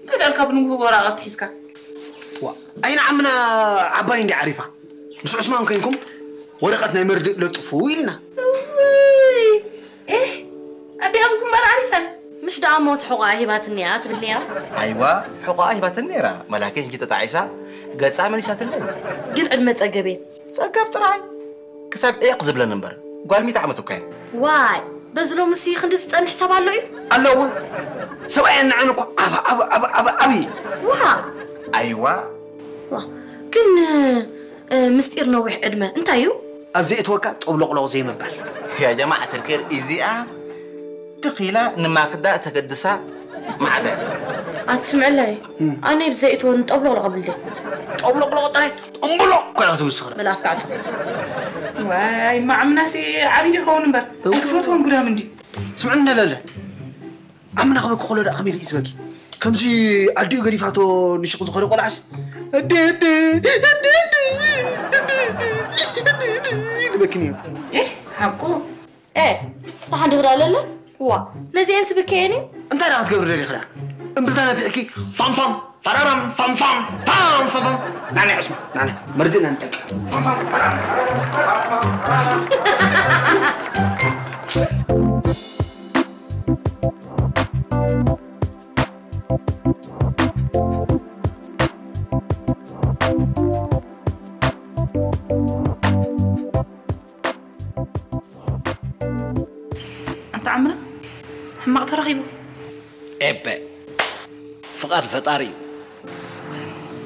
ከዳልካ ብንግሁ ወረቐት ሒዝካ። ዋ ኣይና ዓምና ዓባይ እንዲ ዓሪፋ ምስ ዑስማን ኮይንኩም ወረቐት ናይ መርድእ ለጥፉ ኢልና። ኣዲኣ ምስ ግንባር ዓሪፈን። ምሽ ደኣ ሞት ሕቑኣ ሂባትኒ እያ ትብል ነይራ። ኣይዋ ሕቑኣ ሂባትኒ ነይራ መላኪ ሕጂ ተጣዒሳ ገጻ መሊሳትለይ። ግን ዕድመ ጸገብ እየ። ጸገብ ጥራይ ክሳብ ዒቕ ዝብለን እምበር ጓል ሚእቲ ዓመት እኳ እየን። ዋይ በዚ ሎምሲ ክንዲ ዝጸንሕ ሰብ ኣሎ እዩ። ኣለዎ ሰብኣየን ንዐን እኮ ዓብ ዓብ ዓብ ዓብ ዓብ እዩ። ዋእ ኣይዋ ዋ ግን ምስጢር ነዊሕ ዕድመ እንታይ እዩ? ኣብ ዘእትወካ ጠብሎቕሎቕ ዘይምባል። ያ ጀማዓ ተርኬር ኢዚኣ ትኺላ ንማክዳ ተገድሳ ማዕደ። ኣቲ ስምዐለይ ኣነ ብዘእትወ ንጠብሎቕሎቕ ብል ድየ? ጠብሎቕሎቕ ጥራይ ጠምብሎ እኮ ኢኻ ትብል ንስኻ። በል ኣፍካ ዕጾ። ዋይ ማዓምናሲ ዓብዪ ዶ ይኸውን እምበር ኣይክፈትዎን ጉዳም እንድዩ። ስምዕኒ እንዳለለ ዓምና ክበኪ ከሎ ደኣ ከመይ ኢሉ እዩ ዝበኪ? ከምዚ ኣዲኡ ገዲፋቶ ንሽቑ ዝኾነ ቆልዓስ ኣደ ኣደ ኣደ ኣደ ኣደ ኣደ ኣደ ኣደ ኣደ ኢሉ በኪ ነይሩ። ኤህ ሓቁ ኤ ንሓንቲ ክዳ ኣለለ እዋ ነዚኤን ስብከየን እዩ። እንታይ ደኣ ክትገብሪ ደሊኺ ደኣ? እምብልታ ነፊሕኪ ፋምፋም ፈራራም ፋምፋም ፋም ፋምፋም ናኒ ዕስማ ናኒ መርድእና ንጠንቀ ፋምፋም ፈራራም ኣንታ ዓምና ሕማቕ ተረኺቡ። ኤበ ፍቓድ ፈጣሪ እዩ።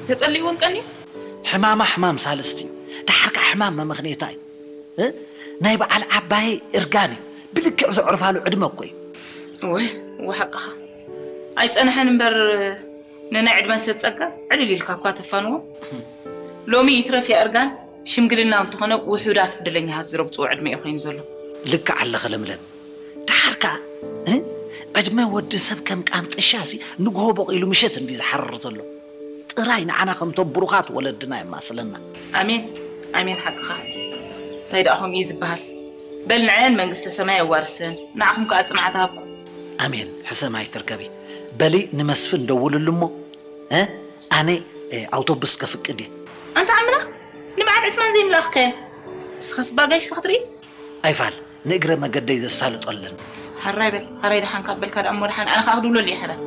ተጸሊእዎን ቀንዩ። ሕማማ ሕማም ሳልስቲ እዩ። ደሓር ከዓ ሕማም መመኽኔታ እዩ። እ? ናይ በዓል ዓባየይ እርጋን እዩ። ብልክዕ ዘዕርፋሉ ዕድመ እኮ እዩ። እወ፣ እወ ሓቅኻ። ኣይጸንሐን እምበር ንናይ ዕድመ ሰብ ጸጋ ዕልል ኢልካ እኳ ተፋንዎ። ሎሚ ይትረፍ ያ እርጋን ሽምግልና እንተኾነ ውሑዳት ዕድለኛታት ዝረግጽዎ ዕድመ እዩ ኮይኑ ዘሎ። ልክዕ ኣለኺ ለምለም። ደሓር ከኣ እ ዕድመ ወዲ ሰብ ከም ቃንጥሻ ሲ ንግሆ ቦቒሉ ምሸት እንድዩ ዝሓርር ዘሎ። ጥራይ ንዓና ከምቶም ብሩኻት ወለድና የማስለና። ኣሜን ኣሜን ሓቅኻ። እንታይ ደኣ ከምኡ እዩ ዝበሃል። በል ንዐን መንግስተ ሰማይ የዋርሰን ንዓኹም ከኣ ጽንዓት ሃብኩም። ኣሜን ሕሰም ኣይትርከቢ። በሊ ንመስፍን ደውልሉ እሞ እ ኣነ ኣውቶቡስ ከፍቅድ እየ። ኣንታ ዓምና ንበዓል ዕስማን ዘይምለኣኽካዮም እስኻስ ባጋይሽካ ክትርኢ። ኣይፋል ንእግረ መገደይ ዘሳልጦ ኣለኒ። ሕራይ በል ሕራይ ደሓንካ በልካ ደኣ እሞ ደሓን ኣነ ከኣ ክድውለሉ እየ ሕራይ።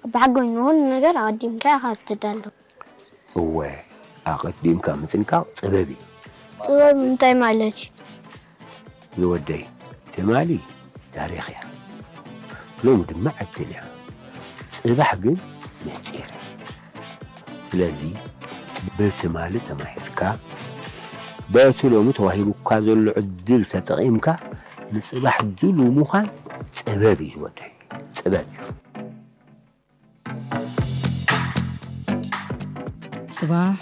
ብሓጎኝ ንኹሉ ነገር ኣቐዲምካ ኢኻ ትዳሎ። እወ ኣቐዲምካ ምጥንቃቕ ጥበብ እዩ። ጥበብ እንታይ ማለት እዩ? ዝወደይ ትማሊ ታሪኽ እያ ሎሚ ድማ ዕድል እያ። ጽባሕ ግን ምስጢር እዩ። ስለዚ ብትማሊ ተማሂርካ በቲ ሎሚ ተዋሂቡካ ዘሎ ዕድል ተጠቒምካ ንጽባሕ ድሉው ምዃን ጥበብ እዩ ዝወደይ። ጥበብ እዩ። ጽባሕ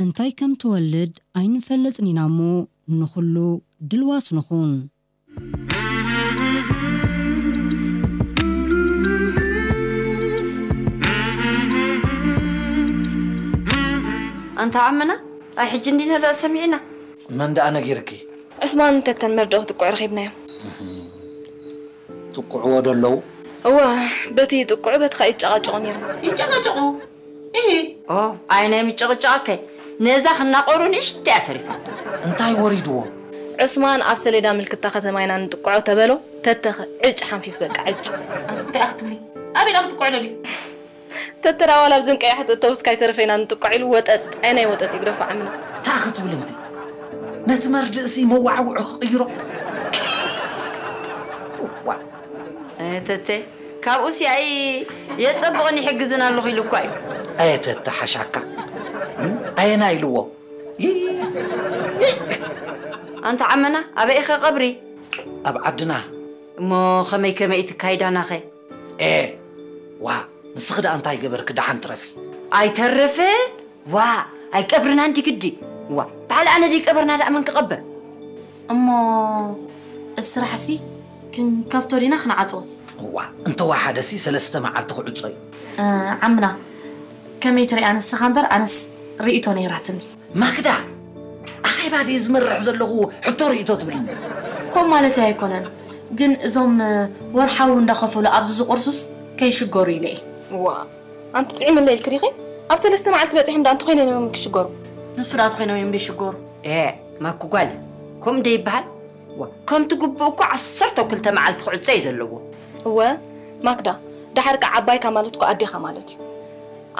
እንታይ ከም ትወልድ ኣይንፈልጥን ኢና እሞ ንኹሉ ድልዋት ንኹን። ኣንታ ዓምና ኣይ ሕጂ እንዲና ደኣ ሰሚዕና። መን ደኣ ነጊርኪ? ዑስማን ተተን መርድኦ ክትቁዕ ረኺብናዮ። ጥቅዕዎ ዶ ኣለዉ? እወ በቲ ጥቅዑ በቲ ከኣ ይጨቃጨቁ ነይሮም። ይጨቃጨቁ? እሂ። ኦ ኣይነ ምጭቕጫቐከይ ነዛ ክናቆሩ ንእሽተይ እያ ተሪፋ። እንታይ ወሪድዎም? ዑስማን ኣብ ሰሌዳ ምልክታ ከተማ ኢና ንጥቅዖ ተበሎ ተተኸ ዕጭ ሓንፊፍ በቃ ዕጭ። እንታይ ኣኽትብሊ? ኣበይ ኢና ክትጥቅዑ ደልዩ? ተተራ ዋላ ኣብዘን ቀያሕቲ እተውስ ካይተረፈ ኢና ንጥቅዖ ኢሉ ወጠጥ፣ ኣይ ናይ ወጠጥ ይግደፎ ዓምና። እንታይ ክትብል እንተ ነቲ መርድእሲ መዋዕውዑ ክቕይሮ? ዋ፣ ተተ ካብኡሲ ኣይ የጸብቕን ይሕግዝን ኣለኹ ኢሉ እኳ እዩ። ኣየተተ ሓሻካ ኣየና ኢልዎ? ይይ፣ ኣንታ ዓመና ኣበይ ኢኸ ቀብሪ? ኣብ ዓድና። እሞ ኸመይ ከመይ ትካይዳናኸ? ኤ ዋ፣ ንስኺ ደኣ እንታይ ገበርኪ? ደሓን ትረፊ። ኣይተርፍ። ዋ፣ ኣይቀብርና እንዲ ግዲ። ዋ፣ በዓል ኣነ ደይ ቀበርና ደኣ መን ክቐብር? እሞ እዚ ስራሕሲ ክንከፍቶ ዲና ክንዓፅዎ? እዋ፣ እንተወሓደሲ ሰለስተ መዓልቲ ክዕጾ እዩ። ዓምና ከመይ ትሪኣ ንስኻ እምበር ኣነስ ርእይቶ ነይራትኒ። ማክዳ፣ ኣኼባ ድየ ዝመርሕ ዘለኹ ሕቶ ርእይቶ ትብልኒ? ከምኡ ማለተይ ኣይኮነን፣ ግን እዞም ወርሓዊ እንዳኸፈሉ ኣብዚ ዝቑርሱስ ከይሽገሩ ኢለ እየ። እዋ፣ ኣንቲ ጥዒምለይ ኢልኪ ዲኺ? ኣብ ሰለስተ መዓልቲ በጺሖም ደኣ እንተኾይኖም እዮም ክሽገሩ። ንሱ ደኣ ተኾይኖም እዮም ደይሽገሩ። ኤ፣ ማኩ ጓል፣ ከምኡ ዶ ይበሃል? ዋ፣ ከምቲ ግቡእ እኮ ዓሰርተ ክልተ መዓልቲ ክዕጾ እዩ ዘለዎ። እወ፣ ማክዳ፣ ደሓር ከኣ ዓባይካ ማለት እኮ ኣዴኻ ማለት እዩ።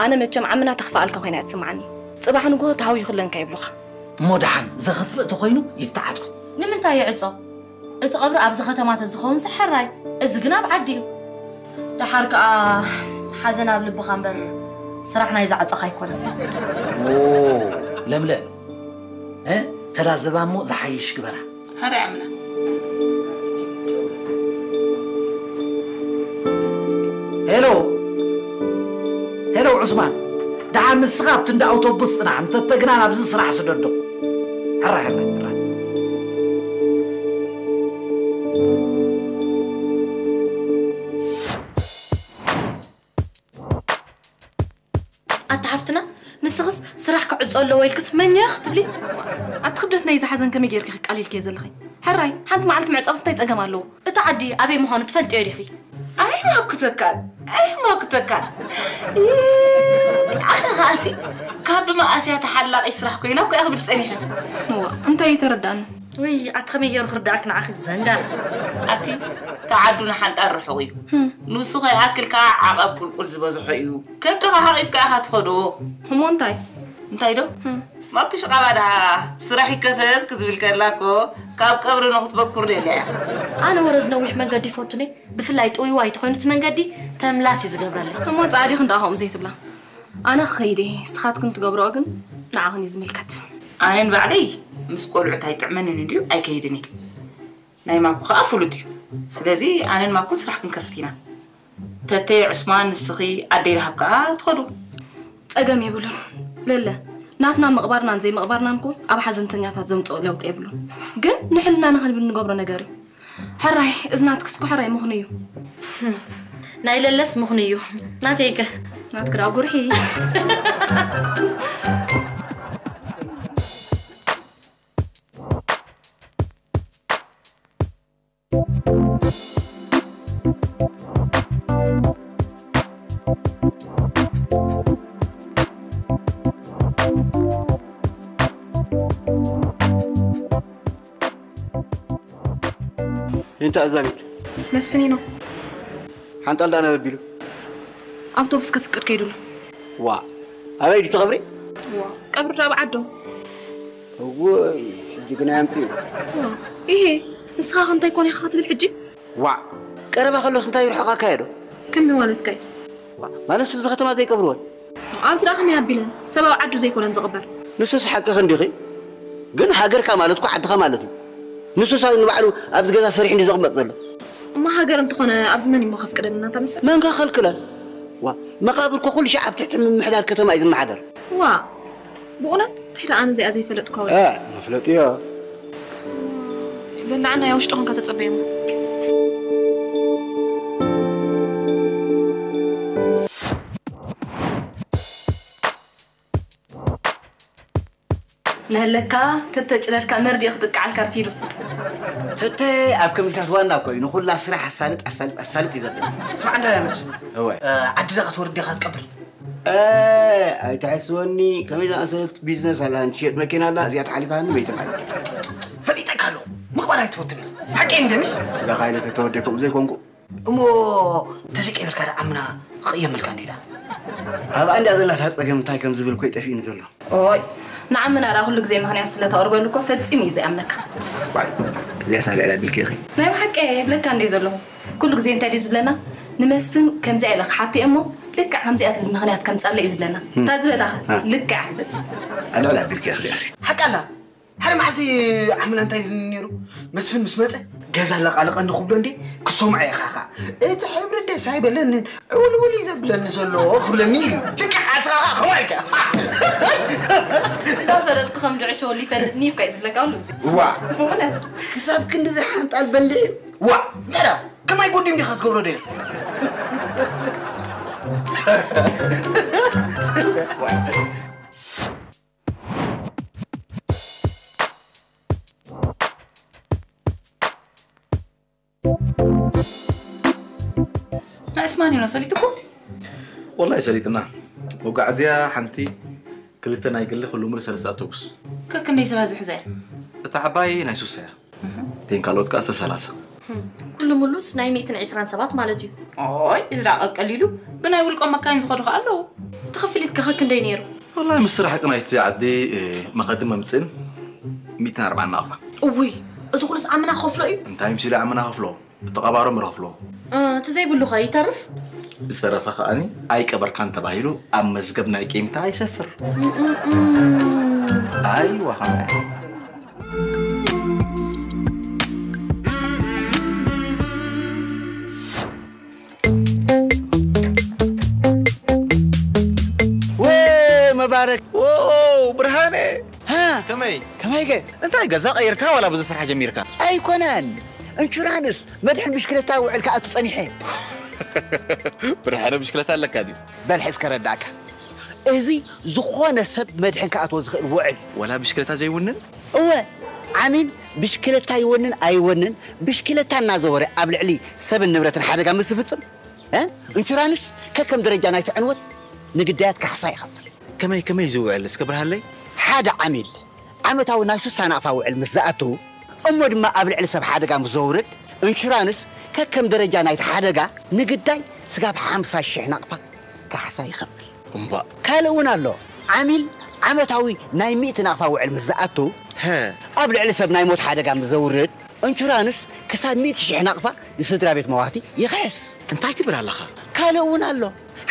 ኣነ መቸም ዓምና ተኽፍኣልካ ኮይና እያ ትስምዓኒ። ጽባሕ ንግሆ ተሃዊኹለንካ ይብሉኻ። እሞ ደሓን ዘኽፍእ ተኾይኑ ይተዓጾ። ንምንታይ ይዕጾ? እቲ ቐብሪ ኣብዚ ኸተማ ተዝኸውንሲ ሕራይ፣ እዚ ግን ኣብ ዓዲ እዩ። ደሓር ከኣ ሓዘን ኣብ ልብኻ እምበር ስራሕ ናይ ዝዓጸኻ ኣይኮነን። ዎ ለምለም፣ ተላዘባ እሞ ዝሓይሽ ግበራ። ሕራይ ኣምና። ሄሎ ሄሎ ዑስማን፣ ደሓር ንስኻ ኣብቲ እንዳ ኣውቶቡስ ጽናሕ፣ እንተተግና ናብዚ ስራሕ ስደዶ። ሕራይ ሕራይ ሕራይ። ኣታ ሓፍትና፣ ንስኽስ ስራሕ ክዕጾ ኣለዎ ኢልክስ መኘኽ ትብሊ? ኣቲ ክብደት ናይዚ ሓዘን ከመይ ጌርኪ ከቃሊልክዮ ዘለኺ? ሕራይ፣ ሓንቲ መዓልቲ ምዕጻውስ እንታይ ጸገም ኣለዎ? እቲ ዓዲ ኣበይ ምዃኑ ትፈልጥዮ ዲኺ? ኣይ ማኩ ተካል፣ ኣይ ማኩ ተካል። ይይ፣ ኣነ ኸኣሲ ካብ መኣስያ ተሓላቒ ስራሕ ኮይና እኮ እያ ክብል ጸኒሐ። እዋ፣ እንታይ ተረዳእኒ? ውይ ኣቲ ከመይ ገይሩ ክርዳእክ ንዓኺ ዘንጋር። ኣቲ ተዓዱ ንሓንጣር ርሑቕ እዩ። ንሱ ከይኣክል ከዓ ዓቐብ ቁልቁል ዝበዝሖ እዩ። ከብድኻ ሓቒፍካ ኢኻ ትኸዶ። እሞ እንታይ? እንታይ ዶ? ማኩሽ ቃባ ደኣ ስራሕ ይከፈት ክዝብል ከላ እኮ ካብ ቀብሪ ንክትበኩር ደልያ እያ። ኣነ ወረ ዝነዊሕ መንገዲ ይፈቱኒ ብፍላይ ጥውይዋይ ተኾይኑ እቲ መንገዲ ተምላስ እዩ ዝገብረለይ። እሞ ጻዕዲኽን ደኣ ከምኡ ዘይትብላ። ኣነ ክኸይድ እየ፣ ንስኻትክን ትገብርኦ ግን ንዓኽን እዩ ዝምልከት። ኣነ ንባዕለይ ምስ ቆልዑት ኣይጥዕመንን እንድዩ ኣይከይድን እየ። ናይ ማኩ ከኣ ፍሉጥ እዩ። ስለዚ ኣነን ማኩን ስራሕ ክንከፍት ኢና። ተተይ ዑስማን ንስኺ ኣደይ ደሃብ ከኣ ትኸዱ። ጸገም የብሉን ለለ። ናትና ምቕባርናን ዘይምቕባርናን እኮ ኣብ ሓዘንተኛታት ዘምጽኦ ለውጢ የብሉን። ግን ንሕልናና ክንብል ንገብሮ ነገር እዩ። ሕራይ እዚ ናትክስ እኮ ሕራይ ምኽኑ እዩ። ናይ ለለስ ምኽኑ እዩ። ናተይከ? ናትክ ደኣ ጉርሒ። ይንታ ኣዛሚት መስፍኒኖ ሓንጣል ዳና በቢሉ ኣውቶቡስ ከፍቅድ ከይዱሎ። ዋ ኣበይ ድዩ ተቐብሪ? ዋ ቀብሪ ዳብ ዓዶም። እወይ ሕጂ ግና ያምፅኡ። ዋ ይሄ ንስኻ ከ እንታይ ኮን ኢኻ ክትብል ሕጂ? ዋዕ ቀረባ ከሎስ እንታይ ይርሕቓካ እየ ዶ? ከመይ ማለትካ እዩ? ዋዕ ማለትስ ኣብዚ ከተማ ዘይቀብርወን? ኣብዚ ደኣ ከመይ ኣቢለን? ሰብ ኣብ ዓዱ ዘይኮነን ዝቕበር። ንሱስ ሓቅኺ እንዲኺ፣ ግን ሃገርካ ማለት እኮ ዓድኻ ማለት እዩ። ንሱስ ንባዕሉ ኣብዚ ገዛ ሰሪሑ እንድዩ ዝቕመጥ ዘሎ። እሞ ሃገር እንተኾነ ኣብዚ መን እሞ ከፍቅደልና እታ መስፍን? መን ከ ክኽልክለን? ዋእ መቓብር እኮ ኩሉ ሻዕ ኣብ ትሕቲ ምምሕዳር ከተማ እዩ ዝመሓደር። ዋእ ብኡነት እንታይ ደኣ ኣነ እዚኣ ዘይፈለጥኳ ወይ? እ መፍለጥዮ። በላዕና እያ ውሽጢ ኾንካ ተጸበየሞ። ነህለካ ተተጭነድካ መርዲኦ ክጥቅዓልካ ኣርፊዱ። ተተ ኣብ ከምዚታት ዋና እኮ እዩ ንኹላ ስራሕ ኣሳልጥ ኣሳልጥ ኣሳልጥ እዩ ዘብል። ስማዕ እንዳ መስፍን እወ ዓድና ክትወርድ ዲኻ ክትቀብል? ኣይትሐስወኒ ከመይ ዝኣመሰለት ቢዝነስ ኣላ ትሸጥ መኪና ኣላ እዚኣ ተሓሊፋኒ በይተ ማለት ፈሊጠካ ኣለኹ ምቕባል ኣይትፈቱን ኢኹ ሓቂ እንደ ምሽ ስጋኻ ኢለ ተተወደ ከምኡ ዘይኮንኩ እሞ ተዘይቀይበልካ ዳ ዓምና ክቕየመልካ እንዲዳ ኣብኣ እንዳ ዘላ እታ ጸገም እንታይ ከም ዝብል እኮ እዩ ጠፊእኒ ዘሎ። ኦይ፣ ንዓምና ደኣ ኩሉ ግዜ ምኽንያት ስለ ተቕርበሉ እኮ ፈጺሙ እዩ ዘይኣምነካ። ዋይ፣ እዚኣ ሳልዕ ኣቢልኪ ኢኺ። ናይ ብሓቂ እየ ይብለካ እንደ ዘለኹ። ኩሉ ግዜ እንታይ ድዩ ዝብለና? ንመስፍን ከምዚኣ ኢለ ክሓቶ እየ እሞ ልክዕ ከምዚኣ ትብል ምኽንያት ከምጻለይ እዩ ዝብለና። እታ ዝበላኸ እ። ልክዕ ኣትመጽእ። ኣልዕል ኣቢልኪ ኢኺ እዚኣሲ። ሓቃላ፣ ሓደ መዓልቲ ዓምና እንታይ ኢሉኒ ነይሩ? መስፍን ምስ መጸ ገዛ ኣለቓልቐኒ ክብሎ እንዴ ክሰምዖ እየ ኻኻ። እቲ ሕብሪ ደስ ኣይበለንን፣ ዕውልውል እዩ ዘብለኒ ዘሎ ክብለኒ ኢሉ። ልክዕ ዓስኻ ኸዓ ከምኡ ኢልካ። እንዳፈለጥኩ ከም ድዕሾ ወሊ ይፈልጥኒ እኮ እዩ ዝብለካ ኩሉ ግዜ። ዋ። ብእውነት። ክሳብ ክንድዚ ሓንጣል በሊዕ። ዋ። እንታይ ደኣ? ከማይ ጎዲም ዲኻ ትገብሮ ደለ? ንዕስማን እዩ ሰሊጥኩም? ወላሂ ሰሊጥና። መጓዓዝያ ሓንቲ፣ ክልተ ናይ ግሊ፣ ኩሉ ሙሉ ሰለስተ ኣውቶቡስ። ከክንደይ ዝበዝሕ ዘያ? እታ ዓባይ ናይ ሱሳ እያ። እተን ካልኦት ከኣ ሰላሳ። ኩሉ ሙሉስ ናይ ሚእትን ዕስራን ሰባት ማለት እዩ። ኦይ እዚ ደኣ ቀቀሊሉ። ብናይ ውልቆም መካይን ዝኸዱ ከኣ ኣለዉ። እቲ ክፍሊት ከ ከክንደይ ነይሩ? ወላሂ ምስ ስራሕ ቅናይቲ ዓዲ መኸድን መምፅእን ሚእትን ኣርባዓን ናቕፋ። እውይ እዚ ኩሉስ ዓምና ክኸፍሎ እዩ? እንታይ ምሲሉ ዓምና ከፍሎ? እቲ ቀባሮ ምረኽፍሎ። እቲ ዘይብሉ ኸ ይተርፍ? ዝተረፈ ከኣኒ ኣይቀበርካን ተባሂሉ ኣብ መዝገብ ናይ ቂምታ ይሰፍር። ኣይ ዋኻና። መባረክ ብርሃነ ሃ ከመይ ከመይ ገ እንታይ ገዛ ቀይርካ ዋላ ብዙ ስራሕ ጀሚርካ? ኣይኮነን እንሹራንስ መድሕን ብሽክለታ ውዕል ክኣቱ ጸኒሐ። ብርሃነ ብሽክለታ ኣለካ ድዩ? በል ሕዝ ከረድኣካ። እዚ ዝኾነ ሰብ መድሕን ክኣትዎ ዝኽእል ውዕል። ዋላ ብሽክለታ ዘይውንን? እወ፣ ዓሚል ብሽክለታ ይወንን ኣይወንን ብሽክለታ እናዘወረ ኣብ ልዕሊ ሰብን ንብረትን ሓደጋ ምስ ዝፍጽም፣ እ፣ እንሹራንስ ከከም ደረጃ ናይቲ ዕንወት ንግዳያት ካሕሳ ይኸፍል። ከመይ ከመይ ዝውዕል እስከ ብርሃለይ? ሓደ ዓሚል ዓመታዊ ናይ ሱሳ ናቕፋ ውዕል ምስ ዝኣቱ እሞ ድማ ኣብ ልዕሊ ሰብ ሓደጋ ምስ ዘውርድ፣ እንሹራንስ ከከም ደረጃ ናይቲ ሓደጋ ንግዳይ ስጋብ ሓምሳ ሽሕ ናቕፋ ካሕሳ ይኸፍል። እምቧእ። ካልእ እውን ኣሎ። ዓሚል ዓመታዊ ናይ ሚእቲ ናቕፋ ውዕል ምስ ዝኣቱ፣ ኣብ ልዕሊ ሰብ ናይ ሞት ሓደጋ ምስ ዘውርድ፣ እንሹራንስ ክሳብ ሚእቲ ሽሕ ናቕፋ ንስድራ ቤት መዋቲ ይኽሕስ። እንታይ ትብል ኣለኻ? ካልእ እውን ኣሎ።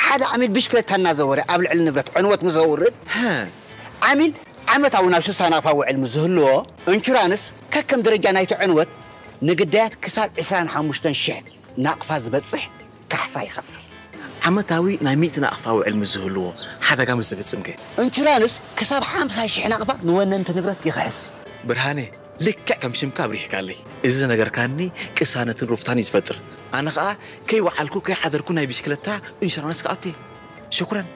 ሓደ ዓሚል ብሽክለታ እናዘወረ ኣብ ልዕሊ ንብረት ዕንወት ምስ ዘውርድ፣ ዓሚል ዓመታዊ ናይ ሱሳ ናቕፋ ውዕል ምስ ዝህልዎ፣ እንሹራንስ ከከም ደረጃ ናይቲ ዕንወት ንግዳያት ክሳብ ዕስራን ሓሙሽተን ሽሕ ናቕፋ ዝበጽሕ ካሕሳ ይኸፍል። ዓመታዊ ናይ ሚእቲ ናቕፋ ውዕል ምስ ዝህልዎ ሓደጋ ምስ ዝፍጽም ከ? እንሹራንስ ክሳብ ሓምሳ ሽሕ ናቕፋ ንወነንቲ ንብረት ይኽሕስ። ብርሃነ፣ ልክዕ ከም ሽምካ ኣብሪህካለይ። እዚ ዝነገርካኒ ቅሳነትን ሩፍታን እዩ ዝፈጥር። ኣነ ኸኣ ከይወዓልኩ ከይሓደርኩ ናይ ብሽክለታ ኢንሹራንስ ክኣቱ እየ። ሽኩረን።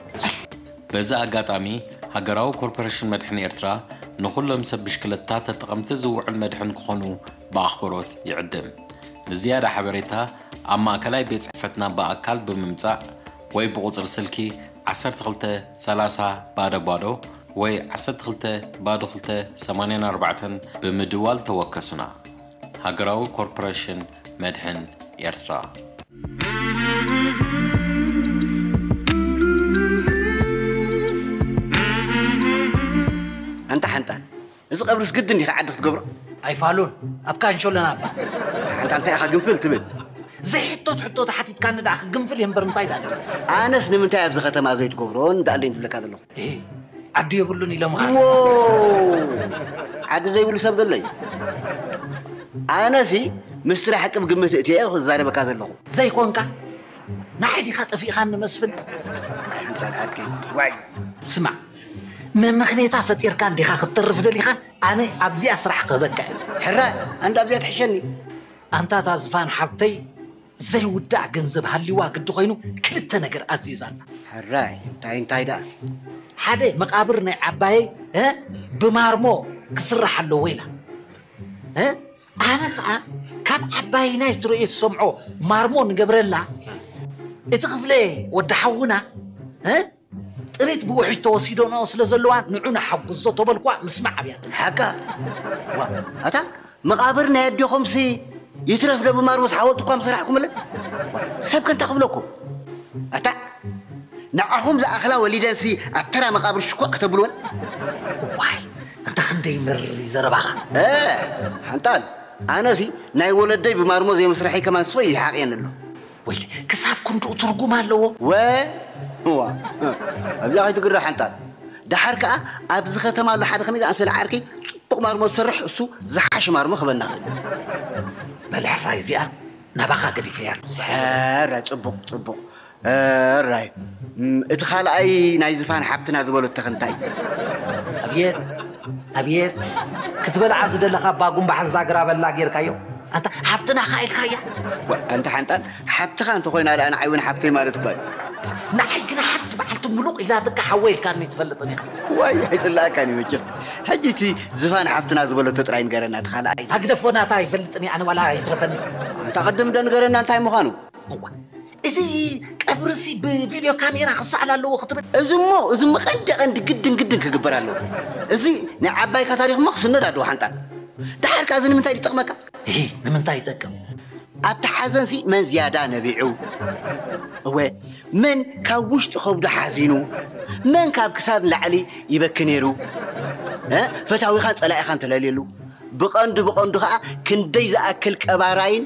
በዚ ኣጋጣሚ ሃገራዊ ኮርፖሬሽን መድሕን ኤርትራ ንኹሎም ሰብ ብሽክለታ ተጠቐምቲ ዝውዕል መድሕን ክኾኑ ብኣኽብሮት ይዕድም። ንዝያዳ ሓበሬታ ኣብ ማእከላይ ቤት ጽሕፈትና ብኣካል ብምምጻእ ወይ ብቑጽሪ ስልኪ ዓሰርተ ክልተ ሰላሳ ባዶ ባዶ ወይ ዓሰርተ ክልተ ባዶ ክልተ ሰማንያን ኣርባዕተን ብምድዋል ተወከሱና። ሃገራዊ ኮርፖሬሽን መድሕን ኤርትራ። ኣንታ ሓንጣል፣ እዚ ቀብርስ ግድን ዲኻ ዓዲ ክትገብሮ? ኣይፋሉን፣ ኣብ ካንሾ ኣለና እባ። ኣንታ ሓንጣል እንታይ ኢኻ ግንፍል ትብል? ዘይሕቶት ሕቶ ተሓቲትካኒ ደኣ ክግንፍል እየ እምበር እንታይ ደኣ ደኣ። ኣነስ ንምንታይ ኣብዚ ከተማ ዘይትገብሮ እንዳኣለይን ትብለካ ዘለኹ? እሂ፣ ዓዲ የብሉን ኢሎምኻ። ዎ! ዓዲ ዘይብሉ ሰብ ዘሎ እዩ። ኣነሲ ምስጢር ሓቂ ብግምት እትየ ክዛረበካ ዘለኹ። ዘይኮንካ ንዓይ ዲኻ ጠፊእኻኒ መስፍን? ሓንጣል ዓርከይ፣ ዋይ! ስማዕ፣ መመኽኔታ ፈጢርካ እንዲኻ ክትተርፍ ደሊኻ? ኣነ ኣብዚኣ ስራሕ ክህበካ እየ። ሕራይ፣ ኣንታ ኣብዚኣ ትሕሸኒ። ኣንታ እታ ዝፋን ሓብተይ ዘይውዳእ ገንዘብ ሃልይዋ ግዲ ኮይኑ ክልተ ነገር ኣዚዛና። ሕራይ እንታይ እንታይ ደኣ? ሓደ መቓብር ናይ ዓባየይ እ ብማርሞ ክስራሕ ኣለዎ ኢላ እ ኣነ ኸዓ ካብ ዓባይናይ ትርእዮ ትሰምዖ ማርሞ ንገብረላ እቲ ክፍለ ወዲ ሓውና እ ጥሪት ብውሕጅ ተወሲደንኦ ስለ ዘለዋ ንዑ ንሓጉዞ ተበልኳ ምስማዕ ኣብያትኒ። ሓቃ ዋ ኣታ መቓብር ናይ ኣዴኹምሲ ይትረፍ ዶ ብማርሙስ ሓወልቲ እኳ ምሰራሕኩምለን? ሰብ ከ እንታይ ክብለኩም? ኣታ ንዓኹም ዝኣኽላ ወሊደንሲ ኣብ ተራ መቓብር ሽኮዕ ከተብልወን? ዋይ፣ ኣንታ ክንደይ መሪ ዘረባኻ። ሓንጣል፣ ኣነሲ ናይ ወለደይ ብማርሞ ዘይምስርሐይ ከማን ስቕ ይሓቕየኒ ኣሎ። ወይ ክሳብ ክንድኡ ትርጉም ኣለዎ። ወ ዋ ኣብዚኣ ከይትግረ ሓንጣል። ደሓር ከኣ ኣብዚ ከተማ ኣሎ ሓደ ከመይ ዝኣመሰለ ዓርከይ ጽቡቕ ማርሞ ዝሰርሕ እሱ ዝሓሸ ማርሞ ክበና ኽእል። በል ሕራይ እዚኣ ናባኻ ገዲፈያ ኣለኹ። ሕራይ ጽቡቕ ጽቡቕ ሕራይ። እቲ ካልኣይ ናይ ዝፋን ሓብትና ዝበሎ ተኸንታይ ኣብየት ኣብየት ክትበልዓ ዝደለኻ ባጉምባሕ ዛግራ በላ ጌርካዮ። ኣንታ ሓፍትና ካ ኢልካያ። ኣንተ ሓንጣል ሓብትኻ እንተኾይና ደኣ ንዓይ እውን ሓብተይ ማለት እኳ እዩ። ንዓይ ግና ሓንቲ በዓልቲ ምሉቕ ኢላትካ ሓወ ኢልካኒ ትፈልጥን ኢኻ። ዋይ ኣይፅላእካን እዩ መቸስ። ሕጂ እቲ ዝፋን ሓብትና ዝበለቶ ጥራይ ንገረና እቲ ካልኣይ። ኣግደፎ ናታ ይፈልጥን ኣነ ዋላ ይትረፈኒ። ኣንታ ቅድም ዶ ንገረና እንታይ ምዃኑ። እዋ እዚ ቀብርሲ ብቪድዮ ካሜራ ክሰኣል ኣለዎ ክትብል። እዚ እሞ እዚ እሞ ቀንዲ ቀንዲ ግድን ግድን ክግበር ኣለዎ። እዚ ናይ ዓባይካ ታሪኽ እሞ ክስነድ ኣለዎ ሓንጣል። ደሓር ከኣ እዚ ንምንታይ ይጠቕመካ? እሂ ንምንታይ ይጠቅም? ኣብቲ ሓዘንሲ መን ዝያዳ ነቢዑ? እወ መን ካብ ውሽጢ ከብዱ ሓዚኑ? መን ካብ ክሳድ ንላዕሊ ይበኪ ነይሩ? ፈታዊኻን ጸላኢኻን ተለልየሉ። ብቐንዱ ብቐንዱ ኸኣ ክንደይ ዝኣክል ቀባራይን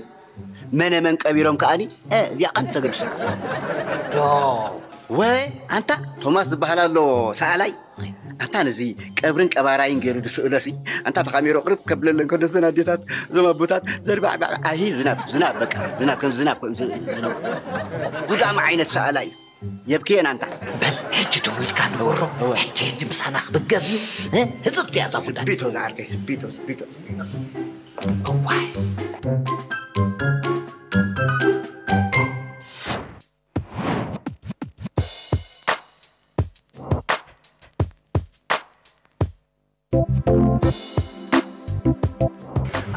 መነ መን ቀቢሮም ከኣኒ እዚኣ ቀንዲ ተገድሰካ። ዶ ወ ኣንታ ቶማስ ዝበሃል ኣሎ ሰኣላይ ኣንታ ነዚ ቀብርን ቀባራይን ገይሩ ዝስእሎ ሲ ኣንታ ተኻሚሮ ቅርብ ከብለለን ከሎ ዘን ኣዴታት ዘም ኣቦታት ዘርባዕባዕ ኣሂ ዝናብ ዝናብ በቃ ዝናብ ከም ዝናብ ከም ዝናብ ጉዳም ዓይነት ሰኣላይ የብክየን ኣንታ በል ሕጂ ደው ኢልካ ንወሮ ሕጂ ሕጂ ምሳና ክብገስ እዩ ህፅጥ እያ እዛ ጉዳይ ስቢቶ ዝዓርከይ ስቢቶ ስቢቶ እዋይ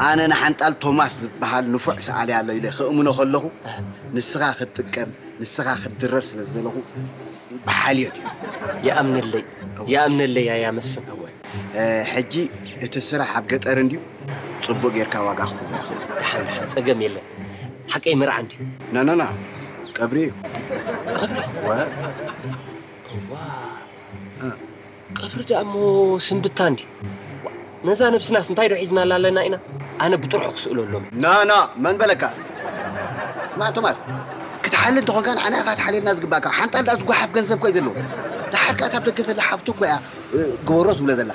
ኣነ ንሓንጣል ቶማስ ዝበሃል ንፉዕ ሰኣሊ ኣሎ ኢለ ክእምኖ ከለኹ ንስኻ ክትጥቀም ንስኻ ክትድረር ስለ ዝደለኹ ብሓልዮት እዩ። ይኣምነለይ ይኣምነለይ ኣያ መስፍን። ሕጂ እቲ ስራሕ ኣብ ገጠር እንድዩ ጽቡቕ ጌርካ ዋጋ ክህቦ ኢኻ። ደሓን ደሓን ጸገም የለን። ሓቀይ መርዓ እንድዩ። ናናና ቀብሪ እዩ። ቀብሪ? ወ ዋ ቀብሪ ደኣ እሞ ስንብታ እንድዩ። ነዛ ነብስናስ እንታይ ዶ ሒዝናላ ኣለና ኢና? ኣነ ብጥርሑ ክስእሎ ኣሎም። ናና መን በለካ? ስማዕ ቶማስ ክትሓሊ እንተኾንካ ንዓና ኢኻ ክትሓልየልና ዝግባእካ። ሓንጣል ደኣ ዝጓሓፍ ገንዘብ ኮይ ዘለዎ። ደሓር ከኣ እታ ኣብ ደገ ዘላ ሓፍቱ እኮ እያ ግበሮ ትብሎ ዘላ።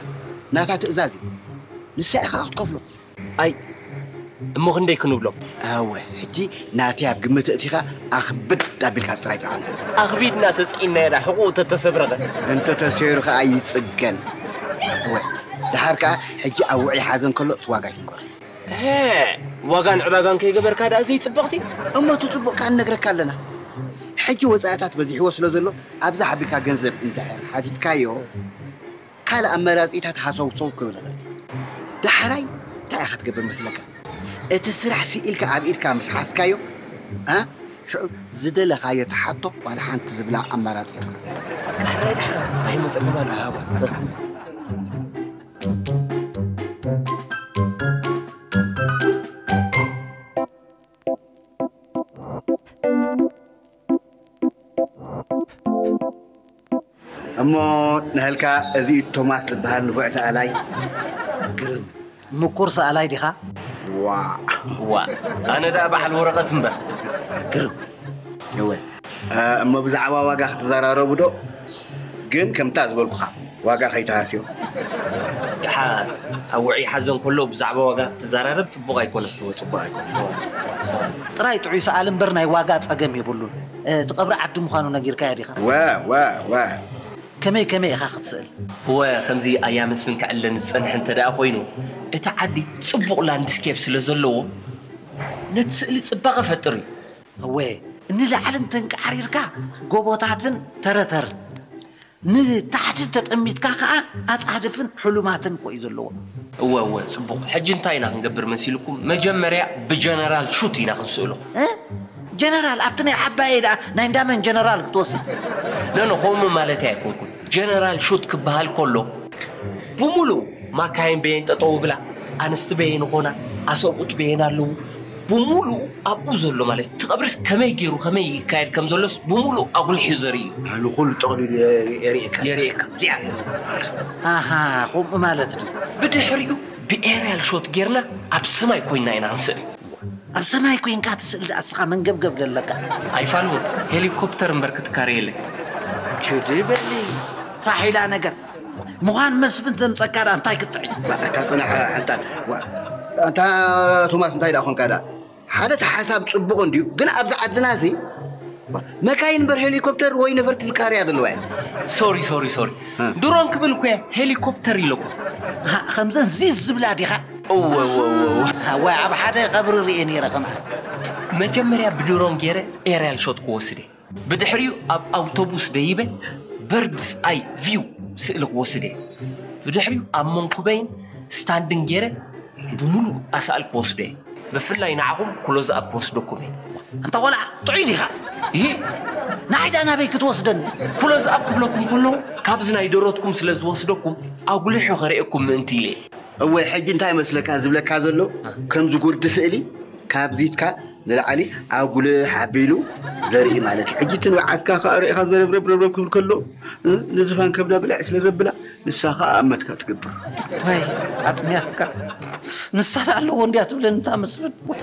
ናታ ትእዛዝ እዩ። ንሳ ኢኻ ክትከፍሎ። ኣይ እሞ ክንደይ ክንብሎ? ኣወ ሕጂ ናተይ ኣብ ግምት እቲኻ ኣኽብድ ኣቢልካ ጥራይ ጸዓኖ። ኣኽቢድና ተጽዒናዮ ዳ ሕቑኡ ተተሰብረኸ? እንተተሰይሩ ኸኣ ይጽገን። እወ ድሓር ከኣ ሕጂ ኣብ ውዑይ ሓዘን ከሎ እቲ ዋጋ ይትንከሮ። ሀ ዋጋን ዕዳጋን ከይገበርካ ደኣ ዘይጽብቕቲ? እሞ እቲ ጽቡቕ ከኣ ንነግረካ ኣለና። ሕጂ ወጻኢታት በዚሕዎ ስለ ዘሎ ኣብዛ ሓቢርካ ገንዘብ እንድሕር ሓቲትካዮ ካልእ ኣመራጺታት ሃሰውሰው ክብል ይኽእል። ዳሕራይ እንታይ ኢኻ ትገብር መስለካ? እቲ ስራሕ ስኢልካ ኣብ ኢድካ ምስ ሓዝካዮ፣ እ፣ ሽዑ ዝደለኻዮ ትሓቶ ዋላ ሓንቲ ዝብላ ኣመራጺ የብሉን። ዳሕራይ ዳሕራይ እንታይ ይመጸካ ማለት እዩ? ኣወ፣ በቃ። እሞ ንሀልካ እዚ ቶማስ ዝበሃል ንፉዕ ሰኣላይ ግርም ምኩር ሰኣላይ ዲኻ? ዋ ዋ ኣነ ደኣ በዓል ወረቐት እምበር ግርም እወ እሞ ብዛዕባ ዋጋ ክትዘራረቡ ዶ ግን ከምታ ዝበልኩኻ ዋጋ ከይተሃስዮ። ደሓር ኣብ ውዑይ ሓዘን ከሎ ብዛዕባ ዋጋ ክትዘራረብ ጽቡቕ ኣይኮነን። እወ ጽቡቕ ኣይኮነን። ጥራይ ጥዑይ ሰኣሊ እምበር ናይ ዋጋ ጸገም የብሉን። እቲ ቀብሪ ዓዲ ምዃኑ ነጊርካያ ዲኻ? ወ ወ ወ ከመይ ከመይ ኢኻ ክትስእል? እወ ከምዚ ኣያ መስፍን ክዕለኒ ዝጸንሐ እንተ ደኣ ኮይኑ እቲ ዓዲ ጽቡቕ ላንድስኬፕ ስለ ዘለዎ ነቲ ስእሊ ጽባቐ ፈጥር እዩ። እወ ንላዕሊ እንተንቀዓሪርካ ጎቦታትን ተረተር ንታሕቲ ተጠሚትካ ከኣ ኣጻድፍን ሕሉማትን እኮ እዩ ዘለዎ። እወ እወ ጽቡቕ። ሕጂ እንታይ ኢና ክንገብር መሲልኩም? መጀመርያ ብጀነራል ሹት ኢና ክንስእሎ። እ? ጀነራል ኣብቲ ናይ ዓባየይ ደኣ ናይ እንዳመን ጀነራል ክትወስድ? ኖ ኖ ከምኡ ማለተይ ኣይኮንኩን። ጀነራል ሹት ክበሃል ከሎ ብምሉኡ ማካይን በየን ጠጠው ይብላ፣ ኣንስቲ በየን ይኾና፣ ኣሰብኡት በየን ኣለዉ፣ ብሙሉኡ ኣብኡ ዘሎ ማለት እቲ ቀብርስ ከመይ ገይሩ ከመይ ይካየድ ከም ዘሎስ ብሙሉኡ ኣጉሊሑ ዘርኢ እዩ። ንኹሉ ጠቕሊሉ የርኢ- የርእየካ። የርእየካ። እዚኣ ኣሃ፣ ከምኡ ማለት ድዩ? ብድሕሪኡ ብኤርያል ሾት ጌርና ኣብ ሰማይ ኮይና ኢና ክንስእል። ኣብ ሰማይ ኮይንካ ትስእል ደኣ እስኻ መንገብገብ ዘለካ። ኣይፋልዎ፣ ሄሊኮፕተር እምበር ክትካረ የለን። ችዲ በሊ ፋሒላ ነገር። ምዃን መስፍን ዘምጸካ ደኣ እንታይ ክትጥዕይ? እታ ቅንሕ ሓንጣል። ዋ፣ ኣንታ ቶማስ እንታይ ደኣ ኾንካ ደኣ? ሓደ እቲ ሓሳብ ጽቡቕ እንድዩ፣ ግን ኣብዚ ዓድና ሲ መካይን እምበር ሄሊኮፕተር ወይ ነፈርቲ ዝካርያ ዘለዋ እየን። ሶሪ ሶሪ ሶሪ። እ። ድሮን ክብል እኮ እየ ሄሊኮፕተር ኢለኩም። ሃ፣ ከምዘን ዚዝ ዝብላ ዲኻ? እወ እወ እወ እወ። ሃ፣ ወይ ኣብ ሓደ ቀብሪ ርእየ ነይረ ከምኣ። መጀመርያ ብድሮን ገይረ ኤርያል ሾት ክወስድ እየ። ብድሕሪኡ ኣብ ኣውቶቡስ ደይበ በርድስ ኣይ ቪው ስእሊ ክወስድ እየ። ብድሕሪኡ ኣብ መንኩበይን ስታንድን ገይረ ብምሉእ ኣሳእል ክወስዶ እየ። ብፍላይ ንዓኹም ክሎዝ ኣፕ ክወስደኩም እየ። ኣንታ ቆልዓ ጥዑይ ዲኻ? ይሂ ንዓይ ደኣ ናበይ ክትወስደኒ? ክሎዝ ኣፕ ክብለኩም ከለኹ ካብዚ ናይ ደረትኩም ስለ ዝወስደኩም ኣጉሊሑ ከርእየኩም ምእንቲ ኢለ እየ። እወ፣ ሕጂ እንታይ መስለካ ዝብለካ ዘሎ? ከምዚ ጉርዲ ስእሊ ካብዚትካ ንላዕሊ ኣጉልሕ ኣቢሉ ዘርኢ ማለት እዩ። ሕጂ እቲ ንብዓትካ ከኣ ርኢኻ ዘረብረብ ረብረብ ክብል ከሎ፣ እ፣ ንዝፋን ከብዳ ብልዕ ስለ ዘብላ፣ ንሳ ከኣ ኣመትካ ትገብር። ወይ ኣጥሚያካ። ንሳ ደኣ ኣለዎ እንድያ ትብለኒ እታ መስፍን። ወይ።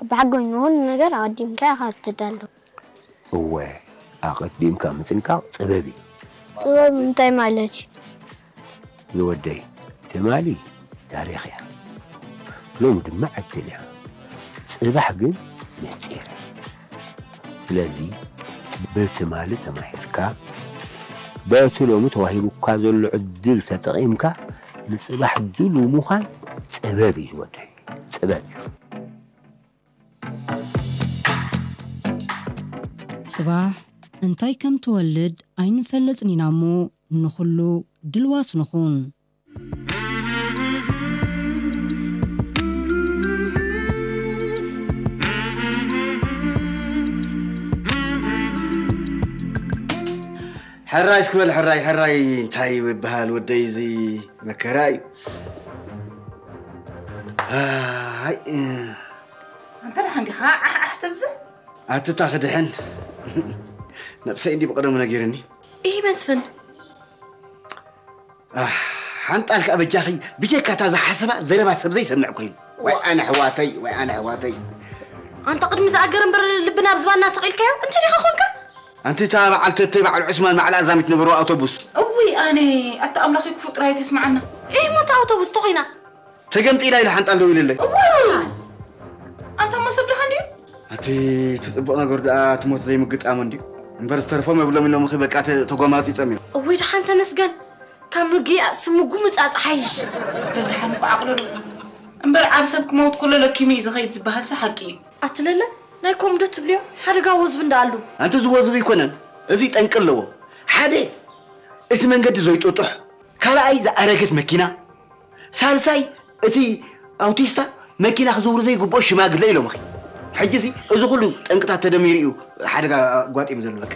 ብሓጎኝ ንኹሉ ነገር ኣቐዲምካ ኢኻ ትዳሎ። እወ፣ ኣቐዲምካ ምጥንቃቕ ጥበብ እዩ። ጥበብ እንታይ ማለት እዩ? ዝወደይ፣ ትማሊ ታሪኽ እያ። ሎሚ ድማ ዕድል እያ። ጽባሕ ግን ምስጢር እዩ። ስለዚ፣ በትማሊ ተማሂርካ፣ በቲ ሎሚ ተዋሂቡካ ዘሎ ዕድል ተጠቒምካ፣ ንጽባሕ ድሉው ምዃን ጥበብ እዩ ዝወደይ። ጥበብ እዩ። ጽባሕ እንታይ ከም ትወልድ ኣይንፈልጥን ኢና እሞ፣ ንኹሉ ድልዋት ንኹን። ሕራይ እስኪ በል፣ ሕራይ፣ ሕራይ እንታይ ይበሃል ወደይ፣ እዚ መከራ እዩ። ኣይ፣ እ። ኣንተ ደሓን ዲኻ? ዓሕ ዓሕ ተብዝሕ። ኣትታ ክድሕን። ነብሰይ እንዲ ብቐደሙ ነጊርኒ። ኢሂ መስፍን። ኣሕ፣ ሓንጣል ከኣ በጃኺ፣ ብጀካ እታ ዝሓሰባ ዘረባ ሰብ ዘይሰምዕ ኮይኑ። ወይ ኣነ ኣሕዋተይ፣ ወይ ኣነ ኣሕዋተይ። ኣንታ ቅድሚ ዝኣገር እምበር ልብና ኣብ ዝባንና ሰቒልካዮ? እንታይ ዲኻ ኾንካ? ኣንቲ እታ በዓል ተተይ በዓል ዑስማን ማዕላ ኣዛሚት ነበርዋ ኣውቶቡስ። እውይ ኣነ፣ ኣታ ኣምላኸይ ክፉእ ጥራይ ተስምዓና። ኢሂ እሞ እታ ኣውቶቡስ ተኾይና? ተገምጢላ ኢሉ ሓንጣል ደው ኢሉለይ። እዋይ! ኣንታ እሞ ሰብ ደሓን ድዩ? ኣቲ እቲ ጽቡቕ ነገር ደኣ እቲ ሞት ዘይምግጣሙ እንድዩ። እምበር ዝተርፎም የብሎም ኢሎምኺ በቃ ተ-፣ ተጓማጺጾም እዮም። እውይ ደሓን ተመስገን። ካብ ምግያእ ስሙ ጉምጻጽ ሓይሽ። በል ደሓን እኮ ዓቕልሉ። እምበር ዓብ ሰብ ክመውት ከሎ ለኪሙ እዩ ዝኸይድ ዝበሃልሲ ሓቂ እዩ። ኣቲ ለለ ናይ ኮምዶ ትብልዮ ሓደጋ ወዝቢ እንዳኣሉ። ኣንቲ ዝወዝቢ ኣይኮነን። እዚ ጠንቂ ኣለዎ። ሓደ እቲ መንገዲ ዘይጥጡሕ፣ ካልኣይ ዝኣረገት መኪና፣ ሳልሳይ እቲ ኣውቲስታ መኪና ክዝውር ዘይግብኦ ሽማግለ ኢሎምኺ። ሕጂሲ እዚ ኩሉ ጠንቅታት ተደሚሩ እዩ ሓደጋ ኣጓጢሙ ዘሎ በቃ።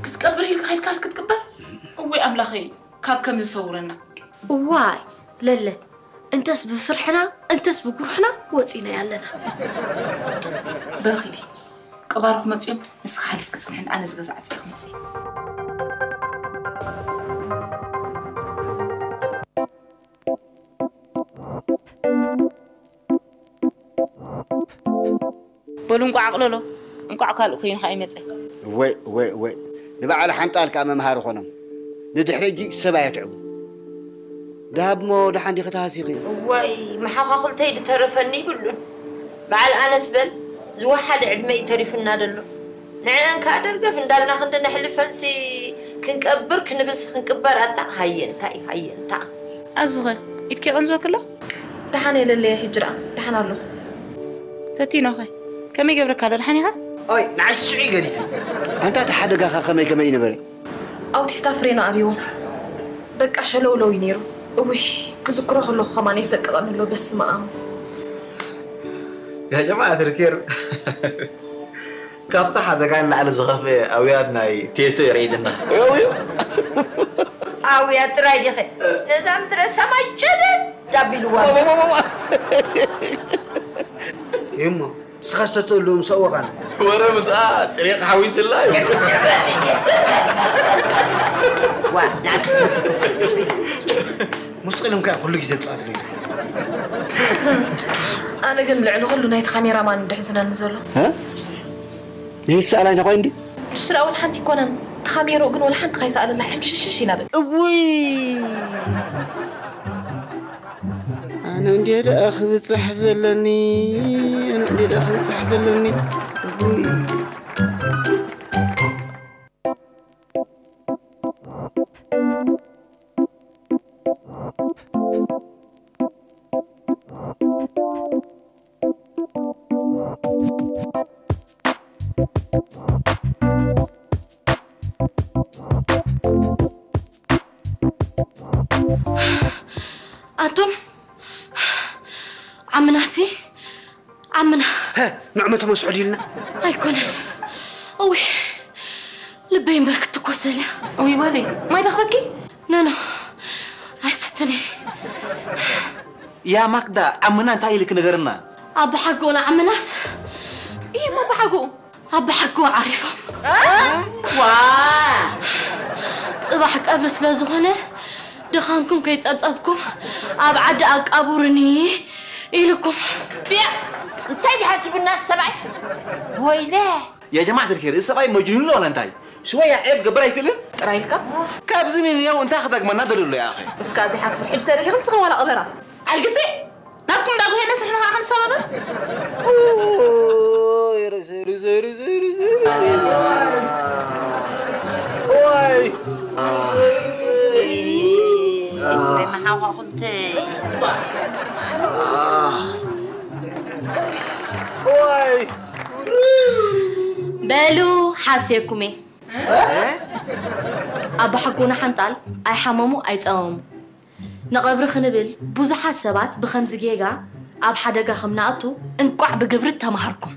ክትቀብር ኢልካ ከይድካስ ክትቅበር? እወይ ኣምላኸይ ካብ ከምዚ ሰውረና። እዋይ ለለ እንተስ ብፍርሕና እንተስ ብጉርሕና ወጺናያ ኣለና። በል ኺዲ። ቀባሩ ክመጽኦም ንስኻ ሓሊፍ ክጽንሕን ኣነ ዝገዛዕት ክመጽእ። በሉ እንቋዕ ኣቕለሎ፣ እንቋዕ ካልእ ኮይኑ ኸኣ ይመጸ። ወይ ወይ ወይ ንበዓል ሓንጣል ከኣ መምሃሪ ኮኖም። ንድሕሪ ሕጂ ሰብ ኣየትዕቡ። ደሃብሞ ደሓን ዲኺ ተሃሲኺ? እዋይ፣ መሓዃኹልተይ ድተረፈኒ ይብሉን። በዓል ኣነስ በል ዝወሓደ ዕድመ እዩ ተሪፉና ደሎ። ንዕአን ከኣ ደርገፍ እንዳልና ክንዲ ነሕልፈንሲ ክንቀብር ክንብልሲ ክንቅበር ኣታ ሃየ እንታይ፣ ሃየ እንታ። ኣዙኸ ኢድኪ ቀንዝወክሎ? ደሓን የለለየ ሕጂ ደኣ፣ ደሓን ኣሎ። ተቲኖኸ ከመይ ገብረካ ኣሎ? ደሓን ኢኻ? ኣይ፣ ንዓይ ሽዑ ገዲፈ። ኣንታ እቲ ሓደጋኻ ከመይ ከመይ እዩ ነበረ? ኣውቲስታ ፍሬኑ ኣብይዎ። በቃ ሸለውለው እዩ ነይሩ። እውይ፣ ክዝክሮ ከለኹ ከማን የሰቅቐኒ ኣሎ፣ በስመ ኣብ። ያ ጀማዓ ትርኬር። ካብቲ ሓደጋ ንላዕሊ ዝኸፍአ ኣውያት ናይ ቴቶ የርእይልና። ኣውያት ጥራይ ዲኸ? ነዛ ምድረ ሰማይ ጨደድ ኣቢልዋ። እሞ፣ ንስኻ ዝተትእሉ ምስ ኣወኻን። ወረ ምስኣ ጥሪቕ ሓዊስላ እዩ። ዋ፣ ንዓካ ትምልከት። ሙስቅልም ከ ኩሉ ግዜ ትጻወትሉ ኢኻ። ኣነ ግን ልዕሊ ኩሉ ናይቲ ካሜራማን ድሕዝነኒ ዘሎ። እ? ይህ ሰኣላይ እንታይ ኮይኑ እንዲ? ንሱ ደኣ ወላ ሓንቲ ኣይኮነን። እቲ ካሜርኡ ግን ወላ ሓንቲ ካይሰኣለላ ሕምሽሽሽ ኢላ በቃ። እውይ! ኣነ እንድየ ደኣ ክብጻሕ ዘለኒ፣ ኣነ እንድየ ደኣ ክብጻሕ ዘለኒ። እውይ! ኣቱም ዓምናሲ ዓምና። ሀ፣ ንዕመቶም ኣስዕዱ ኢልና። ኣይኮነን። እውይ፣ ልበይ እምበር ክትኮሰለ። እውይ ጓለይ፣ ማይ ደኽበኪ? ኖ፣ ኖ፣ ኣይስትኒ። ያ ማክዳ፣ ዓምና እንታይ ኢልክ ንገርና? ኣቦሓጎና ዓምናስ? እይ፣ እሞ ኣቦሓጎኡ? ኣቦሓጎ ዓሪፎም። ዋ! ጽባሕ ቀብሪ ስለ ዝኾነ፣ ድኻምኩም ከይጸብጸብኩም ኣብ ዓዲ ኣቃብሩኒ ኢልኩም። ድያ፣ እንታይ ድዩ ሓሲቡና ሰብኣይ? ወይለ! ያ ጀማዓት ልኸይር፣ እዚ ሰብኣይ መጅኑን ዶ ዋላ እንታይ? ሽወያ ዔብ ክገብር ኣይክእልን? ጥራይ ኢልካ? ካብዚ ንንየው እንታይ ክጠቅመና ደልዩ ኣሎ ይኣኸ? እስካ ዘይሓፍር ሕጂ ተደሊኹም ንስኽን ዋላ ቅበራ። ኣልግሲ! ናትኩም ዳጉሄነስ ንሕና ኸዓ ክንሰባበር? ኡይ፣ ርእሰይ፣ ርእሰይ፣ ርእሰይ፣ ርእሰይ። ዋይ! ርእሰይ፣ ርእሰይ። ወይ መሓኳኹንተይ። ዋይ! በሉ፣ ሓስየኩም እየ። ኣቦሓጎና ሓንጣል ኣይሓመሙ ኣይጸመሙ። ንቐብሪ ክንብል ብዙሓት ሰባት ብኸምዚ ጌጋ ኣብ ሓደጋ ከም ንኣቱ እንቋዕ ብግብሪ ተማሃርኩም።